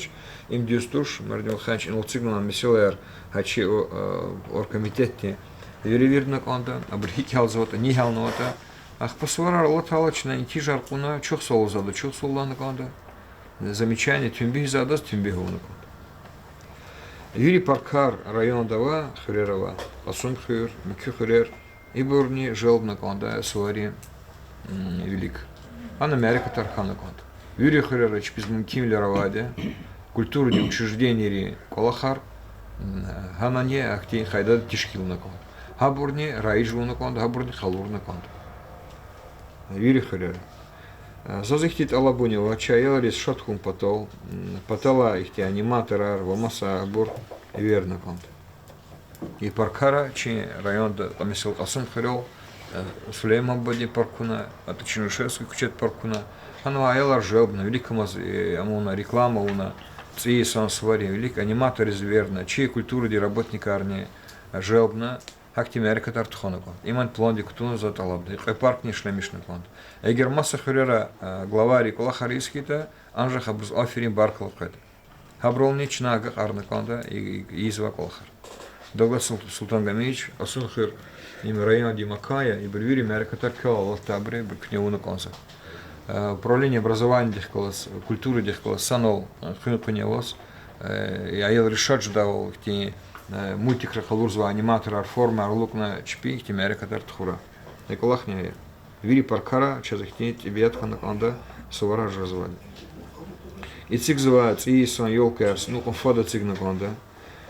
им дуьз туш, Мардин Валерьянович, инал эцигнавай месэлаяр гьа чи, э, оргкомитетдин веревирдна кӀанда, абур гьикӀ гьялзаватӀа, ни гьялнаватӀа. Ахпа суварар алатайла чна нетижаяр кьуна, чухсагъул за ада, чухсагъул лагьана кӀанда. Замечание тунбихзавайдаз тунбихъ авуна кӀанда. Вири паркар районда ава, хуьрера ава, Кьасумхуьр, муькуь хуьрер, ибурни желбна кӀанда сувари, м, вилик. Гьана мярекатар хьана кӀанда. Вири хуьрера чпиз мумкинвилер авайди я, культурадин учреждениейри кӀвалахар, м, гьанани ахьтин къайдада тешкилна кӀанда. Гьабурни раиж авуна кӀанда, гьабурни къалурна кӀанда. Вири хуьрера. Заз ихьтин тӀалабуни ава, чи аялриз шад хьун патал, м, паталай ихьтин аниматорар ва маса абур эверна кӀанда. И паркара чи районда, месела, Кьасумхуьрел, э, Сулейман бадедин парк авуна, атӀа Чернышевский куьчеда парк авуна. Гьанва аялар желбна, виликамаз, э, амуна, реклама авуна, цӀийи йисан сувари, вилик аниматорриз эверна, чи культурадин работникарни желбна, гьахьтин мярекатар тухвана кӀанда. Иман пландик кутуна за тӀалабда. И кьве паркни ишлемишна кӀанда. Эгер маса хуьрера, э, главайри кӀвалахар ийиз хьайитӀа, анжах абуруз аферин баркалла къведа. Гьабурални чна агакьарна кӀанда и, и, ийизвай кӀвалахар. Давлет Сул-, Султангамиевич, Кьасумхуьр, им райондин макан я, ибур вири мярекатар квел алатдайбур я, ибур куьне авуна кӀанзава. Э, управление образованиядихъ галаз, культурадихъ галаз санал, э, хуьн къуьневаз, э, и аялриз шад жедайвал ихьтин, э, мультикра къалурзавай аниматорар, формаяр алукӀна чпи ихьтин мярекатар тухура. И кӀвалахни ая. Вири паркара чаз ихьтин тӀебиат хьана кӀанда, суварар жезвайди. Эцигзавай цӀийи йисан ёлкаяр са нукьун фад эцигна кӀанда.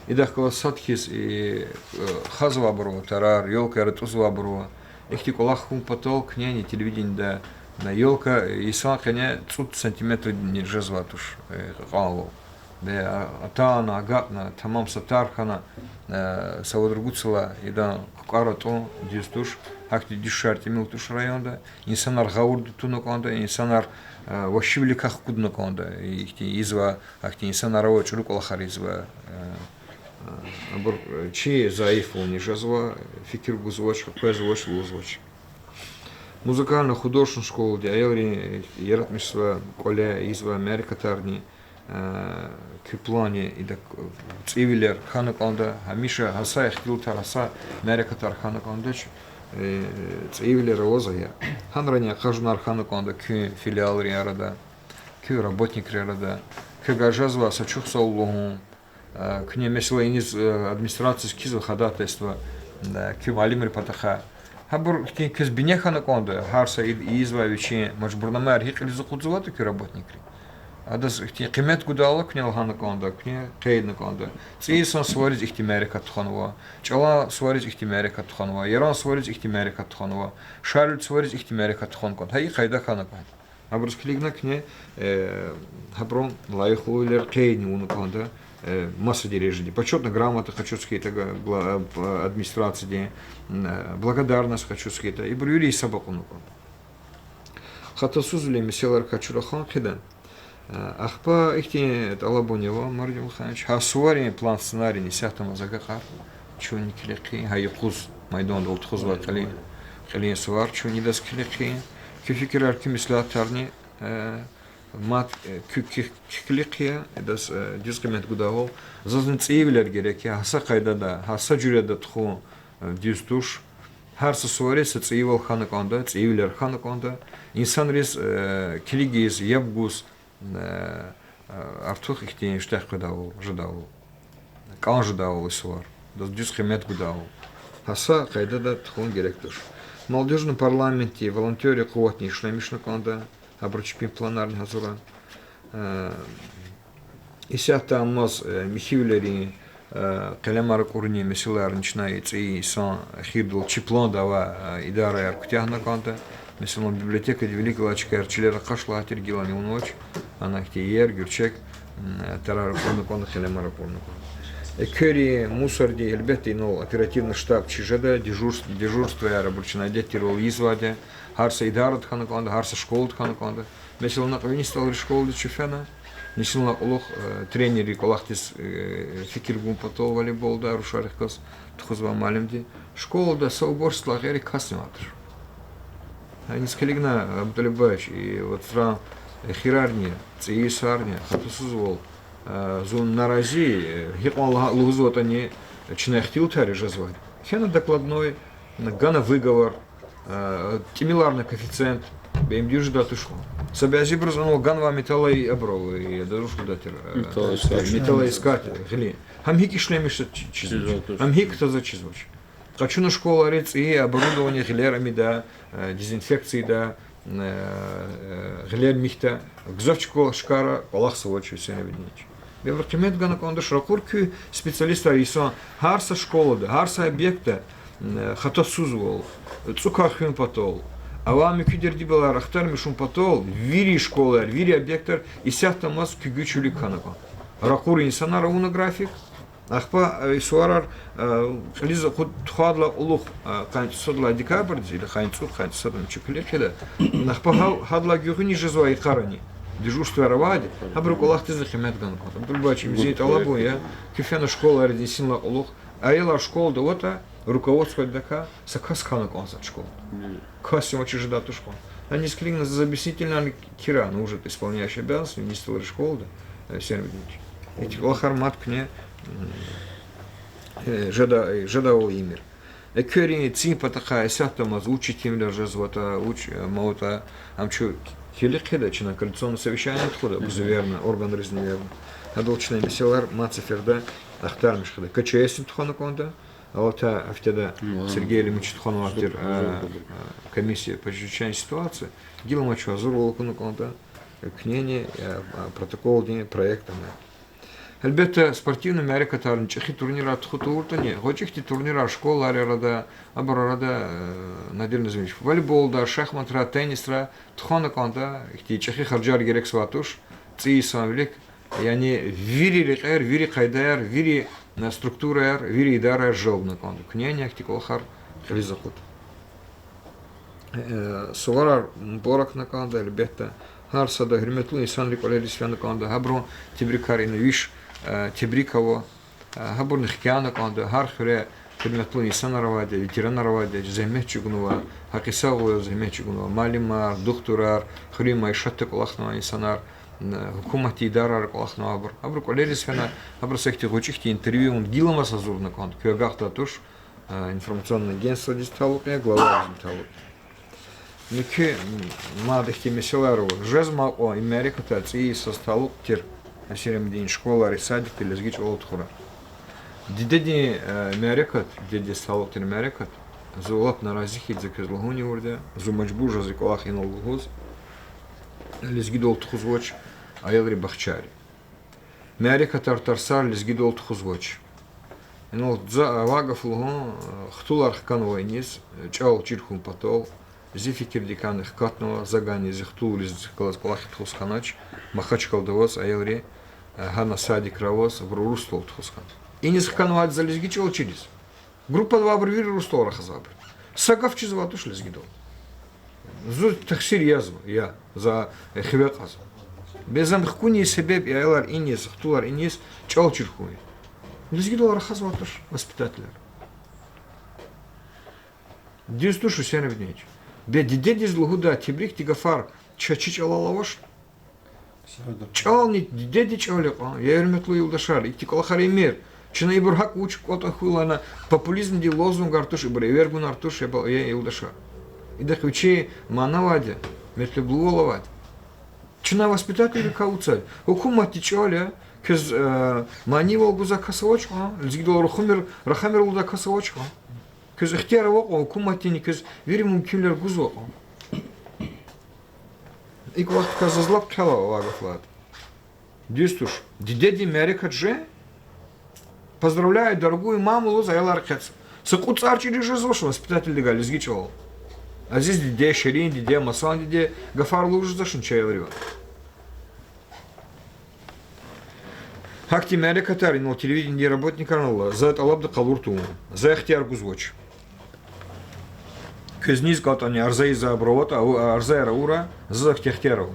Идахъ галаз сад хьиз, и, э, хазвайбур ава, тарар, ёлкаяр атӀузвайбур ава. Ихьтин кӀвалах хьун патал куьне телевидениеда, на, ёлка йисан къене цӀуд сантиметрни жезвай туш, э, кьакьанвал. Бес, а, атана, агакьна, тамам са тар хьана, э, са вад-ругуд йисалай идан кукӀвар атӀун дуьз туш, гьахьтин дуьшуьшар тӀимил туш районда, инсанар гъавурда туна кӀанда, инсанар, э, ваз виликай хкудна кӀанда, ихьтин ийизвай, гьахьтин инсанар ава чӀуру кӀвалахар ийизвай, э, э, абур, э, чи зайифвални жезва, фикир гузвач, къвезвач, лугьузвач. Музыкально-художественный школадин аялрин, э, яратмишзавай кӀвале ийизвай мярекатарни, э, куь планни ида, э, цӀийивилер хьана кӀанда, гьамиша гьа са ихтилатар, гьа са мярекатар хьана кӀандач, э, цӀийивилер аваз ая. Гьанрани акъажунар хьана кӀанда куь филиалрин арада, куь работникрин арада, квевай жезвай са чухсагъул лугьун, э, куьне, месела, иниз, э, администрациядиз кхьизва ходатайство, э, куь муаллимрин патахъай. Гьабур ихьтин квез бине хьана кӀанда, гьар са и-, ийизвай вичин мажбурнамаяр гьикӀ кьилиз акъудзаватӀа куь работникри. Адаз ихьтин къимет гудайла куьне лагьана кӀанда, куьне къейдна кӀанда. ЦӀийи йисан сувариз ихьтин мярекат тухванва, чӀалан сувариз ихьтин мярекат тухванва, Яран сувариз ихьтин мярекат тухванва, Шарль сувариз ихьтин мярекат тухвана кӀанда. Гьа и къайда хьана кӀанда. Абуруз килигна куьне, э, гьабурун лайихлувилер къейдни авуна кӀанда, э, маса дережади. Почётная грамота къачуз хьайитӀа г-, гла-, э, администрациядин, м, э, благодарность къачуз хьайитӀа, ибур вири гьисаба кьуна кӀанда. Хатасузвилин месэлаяр квачура хьана хъийида. Э, ахпа ихьтин тӀалабуни ава, Мардин Валерьянович, гьа суварин план, сценарийни исятда мад агакьар, чунни килиг хъийин, гьа юкъуз майдандал тухузвай кьилин, кьилин сувар чунни идаз килиг хъийин. Куь фикирар, куь меслятарни, э, мад, э, куь, куь, куь килиг хъия, идаз, э, дуьз къимет гудайвал. Зазни цӀийивилер герек я, гьа са къайдада, гьа са жуьреда тухун, э, дуьз туш. Гьар са сувариз са цӀийивал хьана кӀанда, цӀийивилер хьана кӀанда. Инсанриз, э, килигиз, яб гуз, э, э, артух ихьтин иштягь къведайвал жедайвал, кӀан жедайвал и сувар, адаз дуьз къимет гудайвал. Гьа са къайдада тухун герек туш. Молодёжный парламентди волонтёррин къуватни ишлемишна кӀанда, гьабуру чпин планарни гьазура. Э, исятда амаз, э, михьивилерин, э, къелемар акӀурунин месэлаярни чна и цӀийи йисан эхирдал чи планда авай, э, идараяр куьтягьна кӀанда. Месела, библиотекади вилик галай чкаяр чилел акъаш лагьайтир, гилани авунач. Ана ихьтин иер, гуьрчег, м, э, тарар акӀурна кӀанда, къелемар акӀурна кӀанда. Эквери, мусорди, гьелбетда, инал оперативный штаб чи жеда, дежурств-, дежурствояр абур чна адет тирвал ийизвайди я. Гьар са идарада хьана кӀанда, гьар са школада хьана кӀанда. Месела, накьвени СтӀалрин школадиз чи фена, нисинлай кьулухъ, э, тренерри кӀвалахдиз, э, фикир гун патал волейболда, рушарихъ галаз тухузвай муаллимди. Школада са уборщицадилай гъейри касни авайди туш. Гьа иниз килигна, Абуталиб Баич, и вацран эхирарни, цӀийи йисарни хатасузвал, э, зун нарази, э, гьикьван лагь-, лугьузватӀани, чна ихтилатар жезвайди. Фена докладной, гана выговор, э, тӀимиларна коэффициент, бес им дуьз жедай туш кьван. Са бязибуруз анал ганвай металлоискатель, абуру, э, дорожка датир, э, металлоискатель, металлоискатель гъилин. Гьам гьикӀ ишлемишзава чи-, чизвач. Гьам гьикӀ кутазва чизвач. Къачуна школайри цӀийи оборудование гъилер амида, э, дезинфекция ийида, э, э, гъилер михьда, гзаф чка-, чкайра кӀвалахзавач, Гьуьсейн Абидинович. Бес абуру къимет гана кӀанда туш, ракъур куь специалистар йисан гьар са школада, гьар са объектда, э, хатасузвал, цӀукай хуьн патал, авай муькуь дердибалар ахтармишун патал, вири школаяр, вири объектар исятда амаз куь гуьч вилик хьана кӀан. Ракъур инсанар авуна график, ахпа, э, и суварар, э, кьилиз акъуд тухвайдалай кьулухъ, э, къанни цӀусадалай декабрдиз, или къанни цӀуд, къанни цӀусад, ам чукли хъида. Ахпа гьа-, гьадалай гуьгъуьниз жезва йикъарани, дежурствояр авайди, гьабурун кӀвалахдизни къимет гана кӀанда. Абуталиб Баич, им зи тӀалабун я, куь фена школайриз нисинлай кьулухъ, аялар школада аватӀа, руководстводикай са кас хьана кӀанзавач школада. Касни авачиз жедай туш кьван. Гьаниз килигна, заз объяснительныйни кхьирай, ну, уже исполняющий обязанности министра школада, э, Гьуьсейн Абидинович. Ихьтин кӀвалахар мад куьне, м, э, жеда-, э, жедайвал ийимир. Экверин цин патахъай исятда амаз вуч итимвилер жезватӀа, вуч, э, маватӀа, ам чун килигна хъийида, чна координационное совещание тухуда, абуруз верна, органризни верна. Гьадал чна месэлаяр мад сеферда ахтармиш хъийида. КЧС-ни тухвана кӀанда, алатай гьафтеда Сергей Лемичи тухванвай тир, э, э, комиссия по чрезвычайной ситуации. Гила ам чун гьазурвал акуна кӀанда, э, куьнени, э, э, протоколдин проект ама. Гьелбетда, спортивный мярекатарни, чӀехи турнирар тухун тавуртӀани, гъвечӀи хьтин турнирар школайрин арада, абурун арада, э, Надир Назимович, волейболда, шахматра, теннисра тухвана кӀанда, ихьтин чӀехи харжар герекзавай туш, цӀийи йисан вилик, яни вири рекьер, вири къайдаяр, вири, э, структураяр, вири идараяр желбна кӀанда. Куьнени ахьтин кӀвалахар кьилиз акъуд. Э, суварар мубаракна кӀанда, гьелбетда, гьар сада гьуьрметлу инсанрин кӀвалериз фена кӀанда, гьабурун тебрикар ина виш, э, тебрик ава, э, гьабурни хкяна кӀанда, гьар хуьре гьуьрметлу инсанар авайди, ветеранар авайди, зегьмет чӀугунвай, гьакъисагъваз зегьмет чӀугунвай муаллимар, духтурар, хуьруьн майишатда кӀвалахнавай инсанар, э, гьукуматдин идарайра кӀвалахнавайбур. Гьабурун кӀвалериз фена, гьабуруз са ихьтин гъвечӀи хьтин интервью гила амаз гьазурна кӀанда, куьн агакьдай туш, э, информационное агентстводиз талукь я, главадизни талукь я. Муькуь, м, мад ихьтин месэлаяр ава. Жезмай кьван и мярекатар цӀийи йисаз талукь тир, Гьуьсейн Абидинович, школайри, садикдири лезги чӀалал тухурай. Дидедин, э, мярекат, дидедиз талукь тир мярекат, зун лап нарази хьиз за квез лугьун авурди я, зун мажбур жезва и кӀвалах инал лугьуз, лезгидал тухузвач аялрин бахчайри. Мярекатар, тарсар лезгидал тухузвач. Инал за авай гаф лугьун, хтулар хканва иниз, чӀал чир хьун патал, зи фикирдикайни хкатнава, за гани зи хтулриз галаз кӀвалахиз тухуз хьанач, Махачкъалада аваз аялри, гьана садикра аваз, абур урусдал тухуз хьана. Иниз хканвайди за лезги чӀал чириз. Группада авайбур вири урусдал рахазвайбур. Са гаф чизвай туш лезгидал. Зун тахсир язва, я, за хиве кьазва. Бес ам хкунин себеб и аялар иниз, хтулар иниз чӀал чир хьун я. Лезгидал рахазвай туш воспитательар. Дуьз туш, Гьуьсейн Абидинович. Бес дидедиз лугьудай тебрикдин гафар чаз чи чӀалал авач. ЧӀални дидедин чӀал я кьван, я гьуьрметлу юлдашар, ихьтин кӀвалахар ийимир. Чна ибур гьакӀ вуч кӀватӀа хьуй лагьана, популизмдин лозунгар туш, ибур эвер гунар туш, я юлдашар. Идахъ вичин мана авайди я, метлеблувал авайди я. Чна воспитательрикай вуцайди я. Гьукуматди чӀал я, квез манивал гузвай кас авач кьван, лезгидал рахамир, рахамир лугьудай кас авач кьван. Квез ихтияр ава кьван, гьукуматдини квез вири мумкинвилер гузва кьван. ИкӀ вахт кваз заз лап хъел авай гаф лагьайтӀа. Дуьз туш. Дидедин мярекат жен, поздравляю, дорогую маму лугьуз аялар экъечӀзава. Са кьуд цӀар чӀуриз жезвач воспитательдивай лезги чӀалал. Азиз диде, ширин диде, масан диде гафар лугьуз жезвач чи аялривай. Гьахьтин мярекатар инал телевидениедин работникарнал ала, за тӀалабда къалур тавун, за ихтияр гузвач. Квез низ кӀантӀани арза ийиз, за абур аватӀа, арзаяр авура, заз ахьтин ихтияр ава.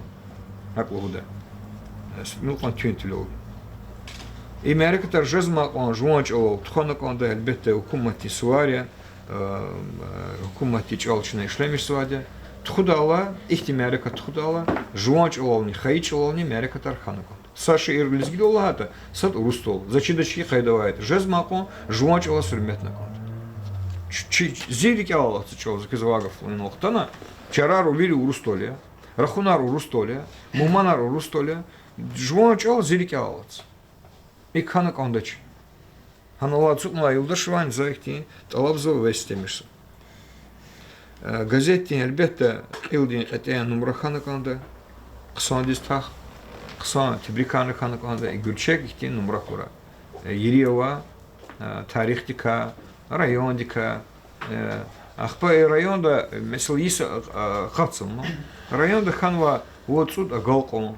ГьакӀ лугьуда. Муькъван туьнтуьлел. И мярекатар жезмай кьван жуван чӀалал тухвана кӀанда, гьелбетда, гьукуматдин сувар я, гьукуматдин чӀал чна ишлемишзавайди я. Тухудайла, ихьтин мярекат тухудайла, жуван чӀалални, хайи чӀалални мярекатар хьана кӀанда. Са шиир лезгидал лагьайтӀа, сад урусдал, за чидач хьи къайда авайтӀа, жезмай кьван жуван чӀалаз гьуьрметна кӀанда. Чи, чи, зи рикӀелай алатзава чӀал, за квез авай гаф лагьана вахтана, чарар вири урусдал я, рахунар урусдал я, мугьманар урусдал я, жуван чӀал зи рикӀелай алатзава. ИкӀ хьана кӀандач. Гьанал ацукьнавай юлдашривайни за ихьтин тӀалабзава ва истемишзава. Газетдин, гьелбетда, кьилдин кьетӀен нумра хьана кӀанда, хъсандиз тах, хъсан тебрикарна хьана кӀанда, и гуьрчег ихьтин нумра хьурай. Ири ава, тарихдикай, райондикай, ахпа и районда, месела, йис акъатзава. Районда хьанва вад-цӀуд агалкьун.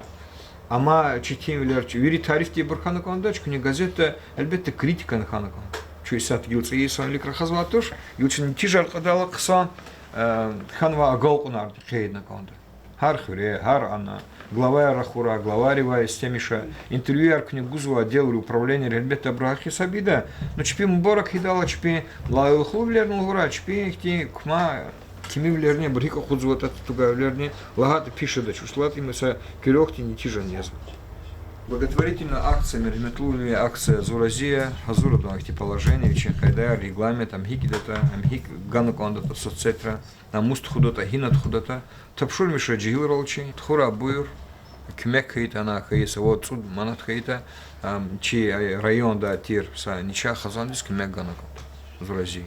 Амма четинвилер, вири тарифдин ибур хьана кӀандач, куьне газетда, гьелбетда, критикани хьана кӀанда. Чун исятда гила цӀийи йисан вилик рахазвайди туш, гила чна нетижаяр кьадайла хъсан хьанвай агалкьунарни къейдна кӀанда. Гьар хуьре, гьар ана, главаяр рахурай, главайривай истемиша, интервьюяр куьне гузва отделри, управленийри, гьелбетда, абуру гьахьиз гьисаб ийида, ну, чпи мубарак ийидайла, чпи лайлихлувилерни лугьурай, чпи ихьтин кума кимивилерни, абур гьикӀ акъудзаватӀа, татугайвилерни лагьайтӀа пишедач, вучиз лагьайтӀа им са куьруьхъди нетижани язва. Благотворительная акция, мерхӀеметлувилин акция зурази я, гьазур атӀан ихьтин положение, вичин къайдаяр, регламент, ам гьикӀ ийидатӀа, ам гьикӀ гана кӀандатӀа соцсетра, ам мус тухудатӀа, гьина тухудатӀа, тапшурмишай жегьилрал чи, тухурай буюр, куьмек хьайитӀа, ана хьайи са вад-цӀуд манат хьайитӀа, чи райондай тир са начагъ-хизандиз куьмек гана кӀанда зурази.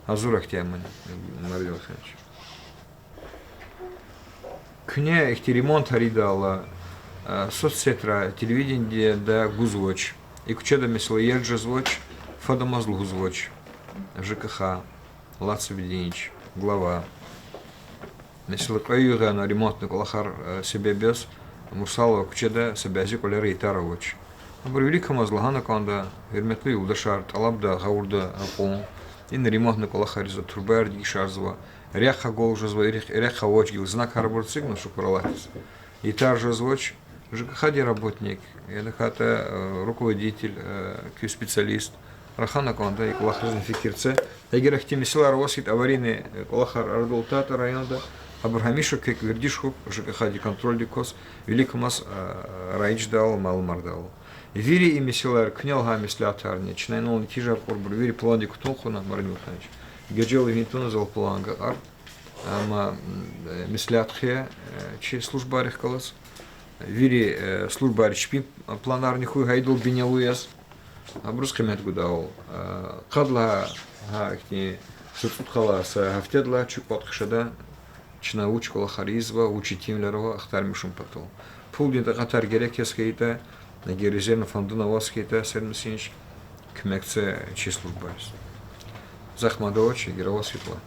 Гьазур я ихьтин мани, Марин Вахитович. Куьне ихьтин ремонтар ийидайла, соцсетра, телевидениеда гузвач. И куьчеда, месела, ел жезвач, фадамаз лугьузвач. ЖКХ, лацу ведущий, глава. Месела, кьве югъ яна ремонтни кӀвалахар себеб яз Мурсалова куьчеда са бязи кӀвалера ятар авач. Абур виликамаз лагьана кӀанда, гьуьрметлу юлдашар, тӀалабда гъавурда акьун. Ина ремонтни кӀвалахар ийизва, турбаяр дегишарзава, рехъ агал жезва, рехъ авач гила, знакар абур эцигна, шукур Аллагьдиз. Ятар жезвач, ЖКХ-дин работник, я тахьайтӀа руководитель, куь специалист рахана кӀанда и кӀвалахризни фикир це. Эгер ихьтин месэлаяр аваз хьайитӀа, аварийный кӀвалахар арадал атайтӀа районда, абур гьамиша квек вердиш хьухь, ЖКХ-дин контрольдик кваз, виликамаз раиждайвал, малумардайвал. Вири и месэлаяр, куьне лагьай меслятарни, чна инал нетижаяр кьурбур, вири пландик кутун кьуна, Марин Вахитович. Гежел вегьин тавуна зал план агакьар. Амма меслят хъия чи службайрихъ галаз. Вири службайри чпин планарни хьуй гьа идал бинелу яз. Абуруз къимет гудайвал. Къад лагьай, гьа ихьтин са цӀуд хала са гьафтедилай чун кӀватӀ хъжеда, чна вуч кӀвалахар ийизва, вуч итимвилер ава, ахтармишун патал. Пулдин такьатар герек яз хьайитӀа, эгер резервный фондуна аваз хьайитӀа, сермисинч куьмек це чи службайриз. Захъ мад авач, эгер аваз хьайитӀа.